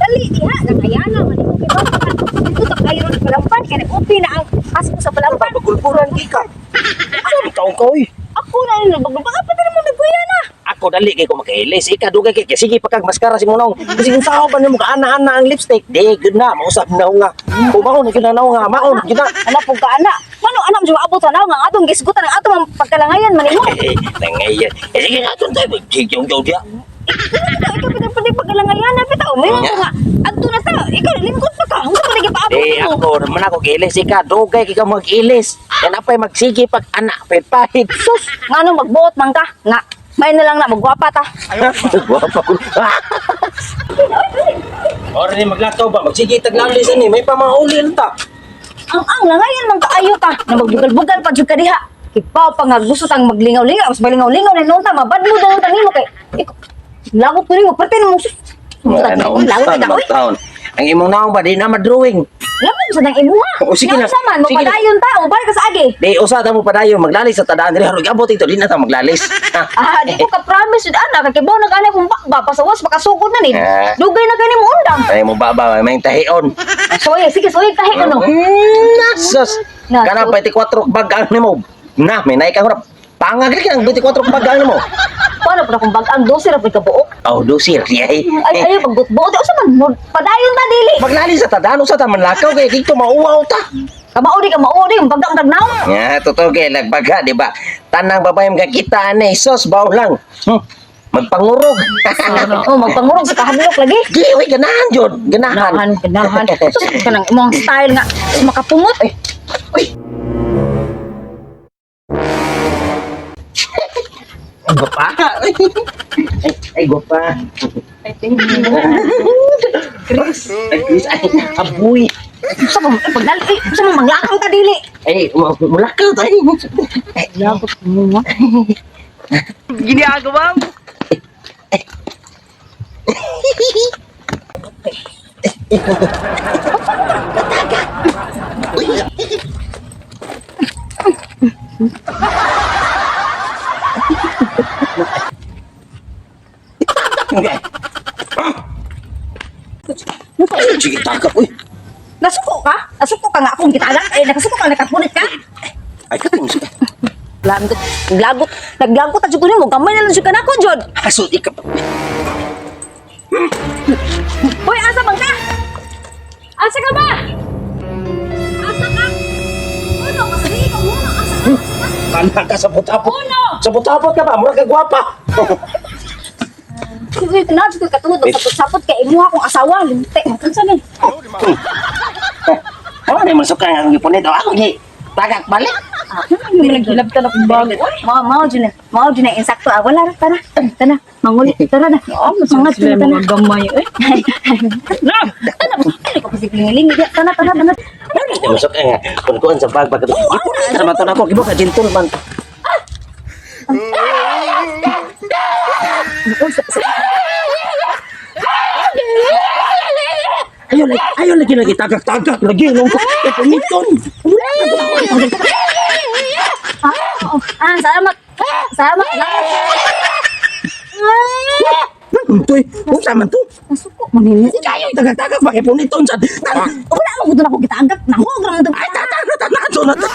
Dali diha nangayana man imo kay ba. Dito ta kayo ron Palampan kay nag-open na ang aso sa Palampan. Pagulpuran ka. Sabi ka ko oy. Ako na nila bagbag pa na mo nagkuya na. Ako dali kay ko makailis. Ika dugay kay sige pagkag maskara si mo naong. Kasi kung sao ba nimo ka ana-ana ang lipstick. Di good na mausap na nga. Kumaon na gyud na nga maon gyud na. Anak pug ka ana. Mano anak mo abot sa nga atong gisgutan ang atong pagkalangayan man imo. Eh, nangayon. Eh sige nga tayo. Sige yung diya. Ikaw pwede pwede pagkalangayan na bitaw. May nga nga adto na ta. Ikaw lingkod pa ka. Unsa pa lagi paabot Eh, mo? ako naman ako kilis. Ika, dugay kay ka mag-ilis. Yan apay magsige pag anak, pahit. Sus! Ngano magbuot man ka? Nga may na lang na magwapa ta. Gwapa ko. Ora ni maglakaw ba? Magsige taglalis ani, may pamauli lang ta. Ang langayan man kaayo ta na magbugal-bugal pa jud ka diha. Kipaw pa nga gusto tang maglingaw-lingaw, mas malingaw-lingaw na noon ta mabadmo daw ta nimo kay lagot ko nimo perti nimo sus. Ano, Lagot ka oy. taon. Ang imong naong ba di na madrawing. Lamang sa nang imuha. O, sige na. Nga sa man Sige na. mapadayon ta o balik ka sa agi. Di usa ta mo padayon maglalis sa tadaan diri harog abot ito di na ta maglalis. Ah, di ko ka promise jud ana kay kibaw na ka kung ba pasawas makasugod na ni. Ah. Dugay na kani mo undang. Ay mo baba may tahion. Soy, sige soy tahi ko no. Sus. Na, Kana 24 bag ang nimo. Na, may naik ang Pangag lagi ang 24 bag ang nimo. Paano pa kung bag-ang 12 ra pud ka buok. Oh, dosir. Ay, Ay ay pagbutbuot usa man padayon ta dili. Maglalis sa tadaan usa ta manlakaw kay dito mauwaw ta. Kamao di ka mao di bagang tagnaw. Ya, totoo kay lagbaga, di ba? Tanang babae mga ani, sos baw lang. Magpangurog. Oh, magpangurog sa kahadlok lagi. Di, uy, ganahan jud, ganahan. Ganahan, ganahan. Sus, kanang imong style nga makapungot. Ay, uy. Ay, gwapa. Ay, ay, gwapa. Ay, thank you. Chris. Ay, Chris, ay, abuy. Sa mo pagdali, eh, sa mo manglakaw ta dili. Ay, mulakaw tayo. Ay, Lagot mo. Ginagawa mo. Ay, sige, tagap, uy. Nasuko ka? Nasuko ka nga akong gitagan? Eh, nakasuko ka, nakapunit ka? Ay, kating mo siya. Lagot, lagot, naglagot at jud mo, gamay na lang jud ka nako jud. Aso, ikaw. Hoy, asa man ka? Asa ka ba? Asa ka? Uno, masabi ka muna, asa ka? Asa ka? Kanang ka sa putapot. Uno! Sa putapot ka ba? Mura ka gwapa. Uy, na jud ka katungod sapot-sapot kay imuha kong asawa, linte. Unsa ni? Ano na masuk ka nga gipunit? O, ako gi. Tagak balik. Naghilab ka na kung bago. Mao mao jud na. Mao jud na insakto. Ah, wala ra tara. Tara, manguli. Tara na. Mga Sila tara na. mga gamay. Eh. Tara, ano ka pasilingi Tara, tara, tara. Ano na masuk ka nga? Kunkuan sa bag bag. Gipunit ra man to nako. Gibo ka gentleman. Ayo lagi, ayo lagi lagi tagak tagak lagi nung puniton. Ah, salamat. Salamat. Tuy, unsa man to? Nasuko man nimo. Kayo tagak tagak bakit puniton sa. Wala mo gud na ko gitaanggap. Nahog ra man to. Ay, tata, tata, tata, tata.